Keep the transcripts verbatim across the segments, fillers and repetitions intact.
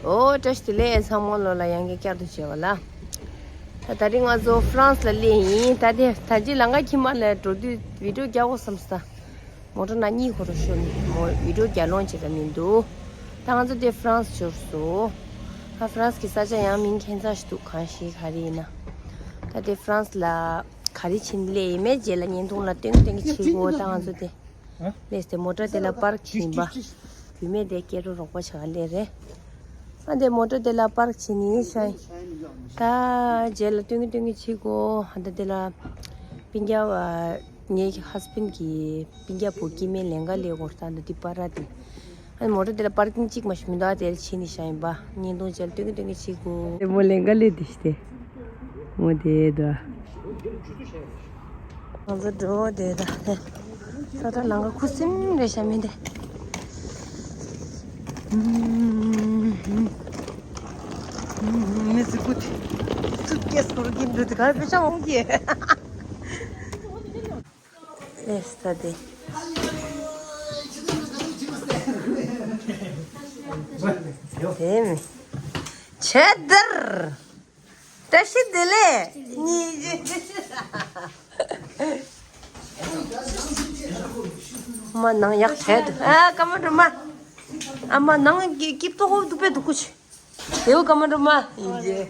ཨོ་བཀྲ་ཤིས་བདེ་ལེགས། ཚང་མ་ལོ་ལ་ཡང་བསྐྱར་བསྐྱར་དུ་མཇལ་བ་ལ། ད་ད་རིང་ང་ཚོ་ཧྥ་རན་སི་ལ་སླེབས་ཡིན། ད་དེ་ད་ཅི་ལམ་ཁ་ཁྱི་མ་ལ་འགྲོ་དུས་བི་ཌིའོ་རྒྱག་དགོས་བསམ་ས། མོ་ཊ་ནང་གཉིད་ཁུག་རུ་ཤོར་ནས་མོ་བི་ཌིའོ་རྒྱག་ལོང་བྱེད་ཀྱི་མི་འདུག་ད་ང་ཚོ་དེ་ཧྥ་རན་སི་འབྱོར་སོང་། ད་ཧྥ་རན་སི་གི་ས་ཆ་ཡང་མིང་ཁྱད་མཚར་ཞིག་འདུག་གང་ཞིག་ག་རེ་ཡིན་ན། ད་དེ་ཧྥ་རན་སི་ལ་ག་རེ་བྱེད་ནས་སླེབས་ཡིན་མེད་རྗེས་ལ་བརྙན་ཐུང་ལ་སྟོན་སྟོན་གྱི་བྱེད་དགོས། ད་ང་ཚོ་དེ་སླེབས་ཏེ་མོ་ཊ་དེ་ལ་པར་གྱིན་པ། བུད་མེད་དེ་སྐད་རུ་རོགས་པ་བྱ་ག་སླེབས་རེད། ཨ་དེ་མོ་ཊ་དེ་ལ་པར་གྱིན་ནི་ཤ་ཡིན། ད་རྗེས་ལ་སྟོན་གྱི་སྟོན་གྱི་བྱེད་དགོས། ཨ་ད་དེ་ལ་སྤུན་ཀྱག་ངའི་ཧ་སི་བེན་གྱི་སྤུན་ཀྱག་བུ་སྐྱེ་དམན་ལེན་ག་སླེབས་དགོས། ད་འདི་པར་ར་དེ། ཨ་ནི་མོ་ཊ་དེ་ལ་པར་ཀིང་གཅིག་མ་ཞིག་མི་འདུག་ཨ་དེར་ཕྱིན་ནས་བཞག་ཡིན་པ། བརྙན་ཐུང་བྱས་ལ་སྟོན་གྱི་སྟོན་གྱི་བྱེད་དགོས། དེ་མོ་ལེན་ག་ལེ་དེ་ཤི་དེ། མོ་དེ་དོ། ང་ཚོ་འགྲོ་དེ་ད་དེ། ད་ད་ལང་ག་ཁུ་སིམ་རེ་ཤ་མི་དེ། མི་ཟི་ཀུ་དེ། ཚུགས་ཀེ་སྐོར་གྱིན་འགྲོ་དེ་གར་པེ་ཤ་འོང་གི། ལེས་ད་དེ། དེ་མི། ཆེ་དར། བཀྲ་ཤིས་བདེ་ལེགས། གཉིས་ཀྱི། མ་ནང་ཡག་བྲལ་འདུག་ཨ་ཀ་མ་འགྲོ་མ། ཨ་མ་ནང་གི་སྐྱིབ་ཐོག་འདུག་པས་འདུག་གུ་ཆུ། དེའུ་ཀ་མ་འགྲོ་མ། ཡིན་གྱི།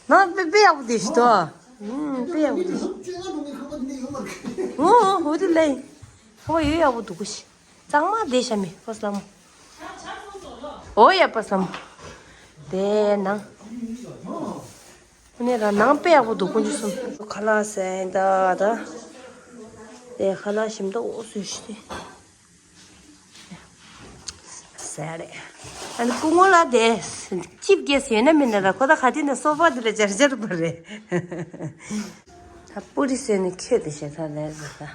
ནང་དཔེ་དཔེ་ཡག་པོ་དེ་ཞིག་ཏོ། ཨུམ། དཔེ་ཡག་པོ་དེ་ཞིག་འོ་འོ་འོ་དེ་ལས། ཧོ་ཡོད་ཡག་པོ་འདུག་གོ་ཤི། གཙང་མ་དེ་ཤ་མི་ཕོ་སླ་མོ། འོ་ཡ་ཕོ་སླ་མོ། དེ་ནང་། ནས་ར་ནང་དཔེ་ཡག་པོ་འདུག་ཁོང་ཚོ་གསུམ། ཁ་ལག་ཟས་ད་ད། དེ་ཁ་ལག་ཞིམ་ད་འོ་སུ་ཤི་དེ། ཟེར་རེད། ཨ་ནི་སྐུ་ངོ་ལ་དེ་ཅིབ་རྒྱས་ཡོད་ན་མིན་ན་ར་ཁོ་ད་ག་དེ་ནས་སོ་ཕ་དེ་ལ་འབྱར་འབྱར་པ་རེད། ད་པུ་རི་ཟེར་ནས་ཁྱོད་དེ་ཞེ་ཐག་ལས་རེད་ད།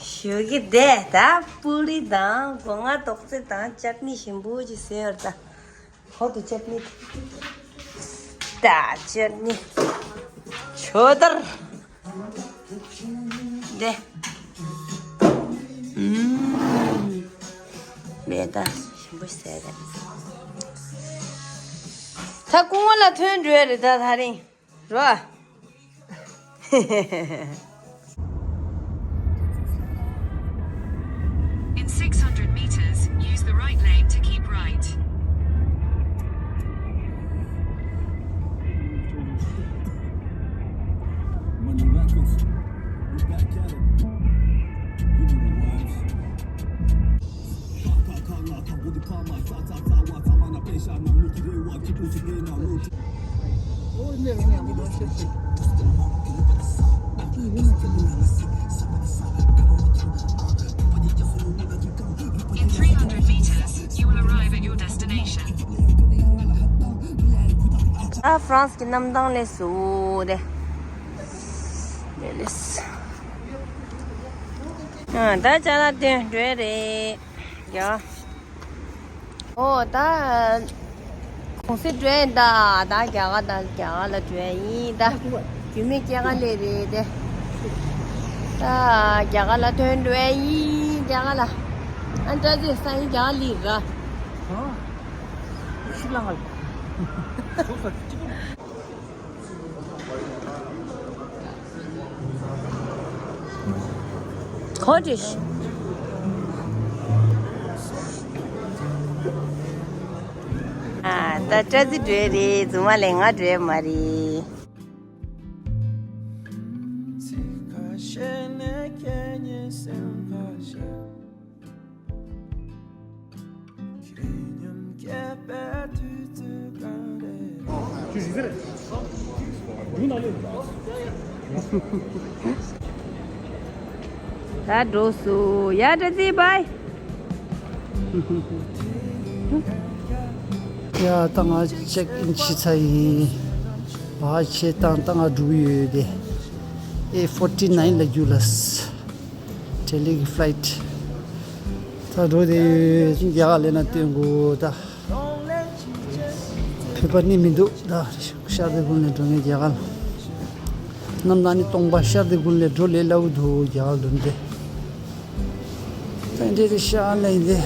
ཞོགས་ཀྱི་དེ་ད་པུ་རི་དང་སྒོ་ང་རྡོག་རྩེ་དང་ཅག་ནི་ཞིམ་པོ་ཅིག་ཟེར་ད། ཧོ་དུ་ཅག་ནི། ད་ཅག་ནི། ཆོ་དར། དེ། ཨུམ། མེད་ད་ཞིམ་པོ་ཟས་རེད། ད་སྐུ་ངོ་ལ་ཐོན་འགྲོ་ཡ་རེད་ད་ད་རིང་། རོ། In six hundred meters, use the right lane to keep right. Money Records, we back at it. You know the vibes. In three hundred meters, you will arrive at your destination. ཨ་ཧྥ་རན་སི་གི་གནམ་ཐང་སླེབས་སོང་དེ། དེ་སླེབས། ཨ་ད་ཅ་ལག་སྟོན་འགྲོ་ཡ་རེད། ཡ། ཨོ་ད། གུང་སེང་འགྲོ་ཡིན་ད། ད་རྒྱ་གར་ད་རྒྱ་གར་ལ་འགྲོ་ཡིན་ད། རྒྱུས་མེད་སྐྱེས་སྐར་སླེབས་རེད་དེ། ད་རྒྱ་གར་ལ་ཐོན་འགྲོ་ཡིན་རྒྱ་གར་ལ། ཨ་ད་ཅི་ས་ཡིན་རྒྱ་གར་ལི་ར། ཨ། ཤིག་ལ་ང་། གོ་ཏྲིཤ། ཨ་ད་སྐྲ་རྩི་འགྲོ་ཡ་རེད། རྫུན་མ་ལས་ང་འགྲོ་ཡ་མ་རེད། ད་འགྲོ་སོང་། ཡ་བཀྲ་ཤིས་བྷའི། ཡ་ད་ང་ཅེག་ཨིན་བྱས་ཚར་ཡིན། བ་ཆེ་ཏང་ཏང་ང་འགྲོ་གི་ཡོད་དེ། ཨེ་ཕོར་ཊི་ནའིན་ལ་རྒྱུགས་ལ། ལྡི་ལི་གི་ཕ་ལའི་ཊི། ད་འགྲོ་དེ་ཡོད་ཅིང་རྒྱ་གར་སླེབས་ན་སྟོན་དགོས་ད། ཕེབས་པ་ནི་མི་འདུག་ད་ཤར་དེ་ཀུན་ལས་འགྲོ་ངེས་རྒྱ་གར། གནམ་ཐང་ནི་སྟོང་པ་ཤར་དེ་ཀུན་ལས་འགྲོ་ལས་སླ་བོ་འདུག་རྒྱ་གར་ལུང་དེ། ད་འདྲེ་དེ་ཤར་ལ་ཡིན་དེ།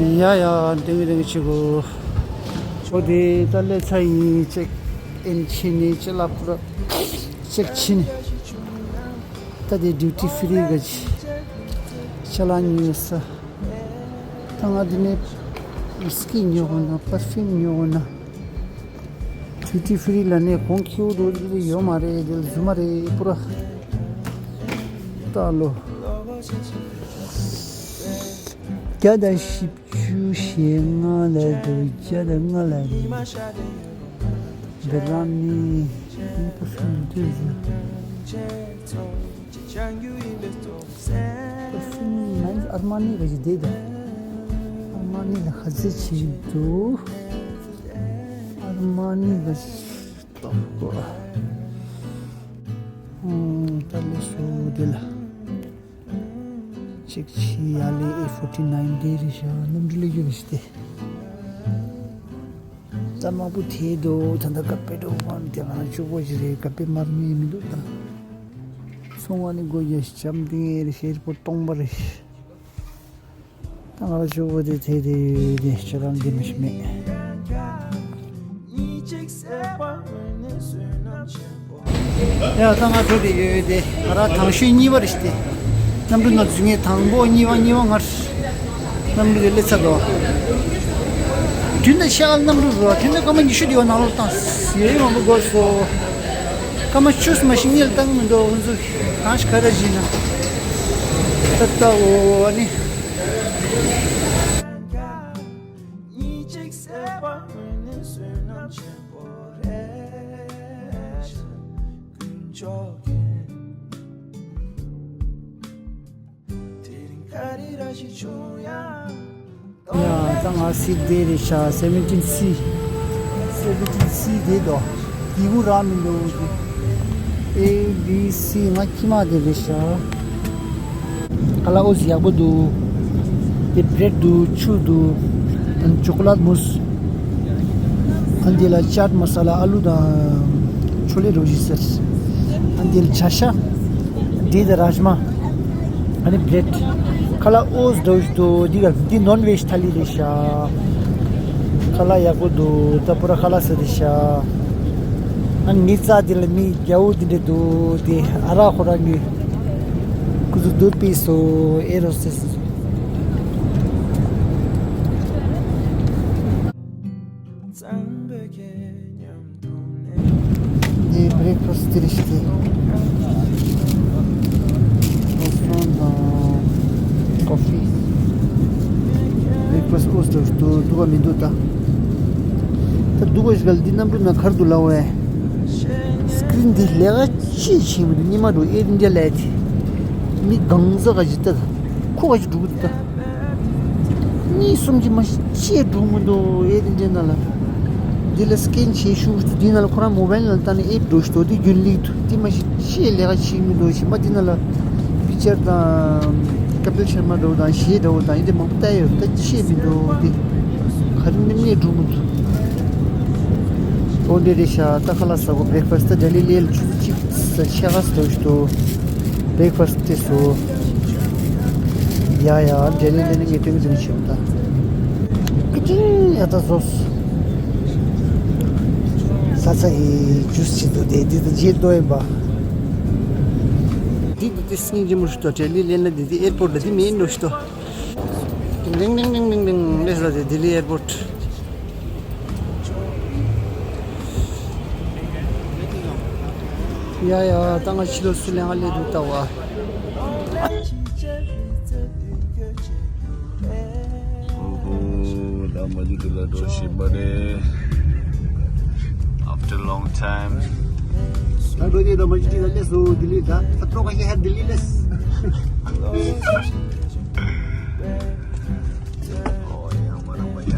ཡ་ཡ། འདི་འདི་ཆི་གོ། འོ་དེ་ད་ལས་ཚ་ཡིན་ཅེག་ཨིན་ཕྱིན་ནས་ཅི་ལ་ཕུར་ཅེག་ཕྱིན་ནས། ད་དེ་ཌིའུ་ཊི་ཧྥི་རི་ག་ཅི་ཅ་ལག་ཉོས་ས། ད་ང་འདི་ནས་ཝིས་ཀི་ཉོ་གོ་ན། པར་ཕིའུམ་ཉོ་གོ་ན། ཌིའུ་ཊི་ཧྥི་རི་ལ་ནས་གོང་ཁེའུ་འགྲོ་རྒྱུ་ཡོད་མ་རེད། དེ་ལ་བཟོ་མ་རེད་པུ་ར། ད་ལོ་བརྒྱ་དང་བཞི་བཅུ་ཞེ་ལྔ་ལ་འགྲོ། བརྒྱ་དང་ལྔ་ལ་རེད། འབེ་ར་ནི་ནི་པར་ཕིའུམ་འདི་བཟོ། པར་ཕིའུམ་ཨར་མ་ནི་ག་ཅི་བསྡད་འདུག་ཨར་མ་ནི་ལ་ཁ་ཟས་བྱེད་ཀྱི་འདུག་ཨར་མ་ནི་ག་ཅི་ལྟོགས་གོ། ཨོ། ད་ལོ་སོ་དེ་ལ་ཅེག་ཕྱིན། ཡ་ལེ་ཨེ་ཕོར་ཊི་ནའིན་དེ་རེད་ཤག་གནམ་གྲུ་ལས་རྒྱུ་རེད་ཤག་དེ། ད་དམར་པོ་དེ་འདུག་ད་ལྟ་ཀ་པེ་འགྲོ་གོ་ནི་དེ་ང་ལ་ཆོག་པོ་ཞིག་རེད། ཀ་པེ་དམར་མི་མི་འདུག་ད་སོང་བ་ནི་སྒོ་རྒྱག་ཞིག་འཇམ་ཐིང་ངེ་རེད། ཤེར་པོ་སྟོང་པ་རེད། ད་ང་ལ་ཆོག་པོ་དེ་དེ་དེ་དེ་ཁྱོད་རང་འདི་མི་ཤི་མེད། ཡ་ད་ང་ཚོ་དེ་ཡོད་དེ་ང་རང་དང་ཤོས་གཉིས་པ་རེད་ཤག་དེ། གནམ་གྲུ་ནང་འཛུལ་མཁན་དང་པོ་གཉིས་པ་གཉིས་པ་ང་རེད། གནམ་གྲུ་དེ་སླེབས་ཚར་འདུག་དུས་ད་ཤར་གནམ་གྲུ་རུ་དུས་ད་སྐར་མ་ཉི་ཤུ་དེ་བ་ནང་ལོགས་བཏང་ཟེར་མང་པོ་དགོས་སོ། སྐར་མ་བཅུ་ཙམ་ཞིག་གཉིད་བཏང་མི་འདུག་ཁོང་ཚོ་གང་ཞིག་ག་རེ་བྱས་ན། ད་ལྟ་འོ་ནི། ཡ་ད་ང་སི་དེ་རེད་ཤག་སེ་བེན་ཊིན་སི། སེ་བེན་ཊིན་སི་དེ་དོ། དེ་གུ་ར་མི་འདུག་ཨེ་བི་སི་ང་ཁྱི་མ་དེ་རེད་ཤག་ཁ་ལག་འོ་ཟི་ཡག་པོ་འདུག་དེ་བྲེད་འདུག་ཆུ་འདུག་ཨན་ཅོ་ཀོ་ལེཊ་མུ་སི། ཨན་དེ་ལ་ཅཱཊ་མ་ས་ལ་ཨ་ལུ་དང་ཆོ་ལེ་རོ་ཞི་ཟེར། ཨན་དེ་ལ་ཇ་ཤ། འབྲས་དང་རཱཇ་མ། ཨ་ནི་བྲེད། ཁ་ལག་འོ་ཟི་འདུག་འདི་ག་འདི་ནོན་ཝེཇ་ཐ་ལི་རེད་ཤག་ཁ་ལག་ཡག་པོ་འདུག་ད་པུ་ར་ཁ་ལག་ཟ་རེད་ཤག་ཨ་ནི་མི་རྩ་དེ་ལ་མི་རྒྱ་བོ་དེ་འདྲ་འདུག་དེ་ཨ་རག་ཁོ་རང་གི་ཁོ་ཚོ་དུར་པིས་སོ་ཨེ་རོ་སེ་སི། འདི་བྷི་རེག་ཕ་སི་ཊི་དེ་རེད་ཤག་དེ། ཀོ་ཕི་དང་ཀོ་ཕི། བྷི་རེག་ཕ་སི་ཊི་འོ་སི་འདུག་འདུག་ག་མི་འདུག་ད། ད་འདུག་ག་ཞིག་ག་ལ་འདི་གནམ་གྲུ་ནང་ག་རེ་འདུག་ལབ་པས། སི་ཀི་རིན་འདི་ལས་ཀ་ཅི་བྱེད་མི་འདུག་སྙེ་མ་འགྲོ་ཨེར་ཨིན་ཌི་ཡ་ལས་དེ། མི་གང་ཟག་ག་ཞིག་ལྟ་ད། ཁོ་ག་ཞིག་འགྲོ་གི་འདུག་ད། གཉིས་གསུམ་གྱི་མ་ཤེས་འགྲོ་མི་འདུག་ཨེ་དེ་འདྲའི་ནང་ལ། འདི་ལ་སི་ཀེན་བྱེད་ཤུགས་འདི་ནང་ལ་ཁོ་རང་མོ་བལ་ནང་ལ་བཏང་ནས་ཨེབ་འགྲོ་ཤི་འདུག་འདི་རྒྱུན་ལས་འདུག་འདི་མ་ཤེས་ལས་ཀ་བྱེད་མི་འདུག་ཞིམ་པ་འདི་ནང་ལ་པིག་ཅར་དང་ཀ་པིལ་ཤར་མ་འདྲ་བོ་དང་གཞས་འདྲ་བོ་དང་ཨེ་འདྲ་མང་པོ་བལྟས་ཡོད་ད་བྱེད་མི་འདུག་འདི་ག་རེ་ནི་གནས་འགྲོ་མི་འདུག་འོ་འདི་རེད་ཤག་ད་ཁ་ལག་ཟ་གོ་བྷི་རེག་ཕ་སི་ཊི་ད་ལྡི་ལི་ལ་ཆུ་ཚོད་གཅིག་ས་ཕྱེད་ཀ་ཟ་འགྲོ་ཤི་འདུག་བྷི་རེག་ཕ་སི་ཊི་དེ་སོ། ཡ་ཡ་ལྡི་ལི་ལ་ནི་ངས་སྟོན་གྱི་འདུག་ཤི་ད། ཀི་ཅིང་ཡ་ད་བཟོས། ས་ཚ་ཡི་ཇུས་བྱེད་དུ་དེ་དེ་དང་རྗེས་ལྟོས་ཡིན་པ། འདི་འདི་དེ་སྙིང་རྗེ་མོ་ཞིག་ཏོ་ལྡི་ལི་ལེན་ན་འདི་དེ་ཨེར་པོར་ལ་འདི་མེད་འགྲོ་ཞིག་ཏོ། ཏིང་ཏིང་ཏིང་ཏིང་ཏིང་ཏིང་ལེ་ས་དེ་ལྡི་ལི་ཨེར་པོར། ཡ་ཡ་ད་ང་ཕྱི་ལོགས་སུ་ལེན་ག་སླེབས་འདུག་ལྟ་བ། ཨོ་ཧོ། ད་མ་ཇི་ཊི་ལ་འགྲོ་བཞིན་པ་རེད། After long time. ད་འགྲོ་དེ་ད་མ་ཇི་ཊི་ལ་སླེབས་སོང་། ལྡི་ལི་ད་ད་ཏོག་ཁ་ཤས་ཧ་ལྡི་ལི་སླེབས། ཨོ་ཡ་མ་ར་མ་ཡ་ཡ།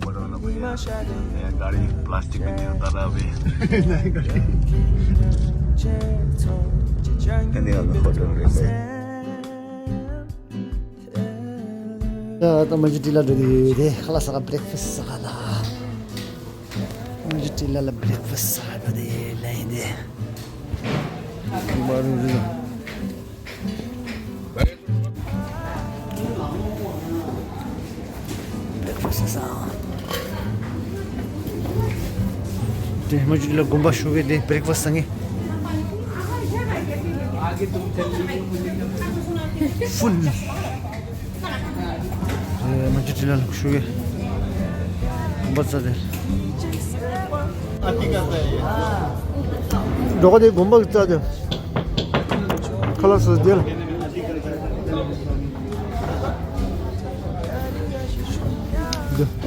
མ་ར་མ་ཡ་ཡ། ཡ་ག་རི་པ་ལ་སི་ཊིག་གི་ནི་ད་ར་བེ། ད་ནི་ཡང་ཧོ་ཊེལ་རེད་པས། ད་ད་མ་ཇི་ཊི་ལ་འགྲོ་གི་ཡོད་དེ། ཁ་ལག་ཟ་ག་བྷི་རེག་ཕ་སི་ཊི་ཟ་ག་ལ། མ་ཇི་ཊི་ལ་ལ་བྷི་རེག་ཕ་སི་ཊི་ཟ་ག་འགྲོ་དེ་ལ་ཡིན་དེ། མ་རུ་རུ། མ་ཇུ་ལ་དགོན་པ་ཤོག་གི་དེ་བྷི་རེག་ཕ་སི་ཟ་ངེ། ཧྥུལ། མ་ཇུ་ལ་ཤོག་གི་དགོན་པ་རྩ་དེ། འགྲོ་ག་དེ་དགོན་པ་རྩ་དེ། ཁ་ལག་ཟ་དེ་ལ། འདི།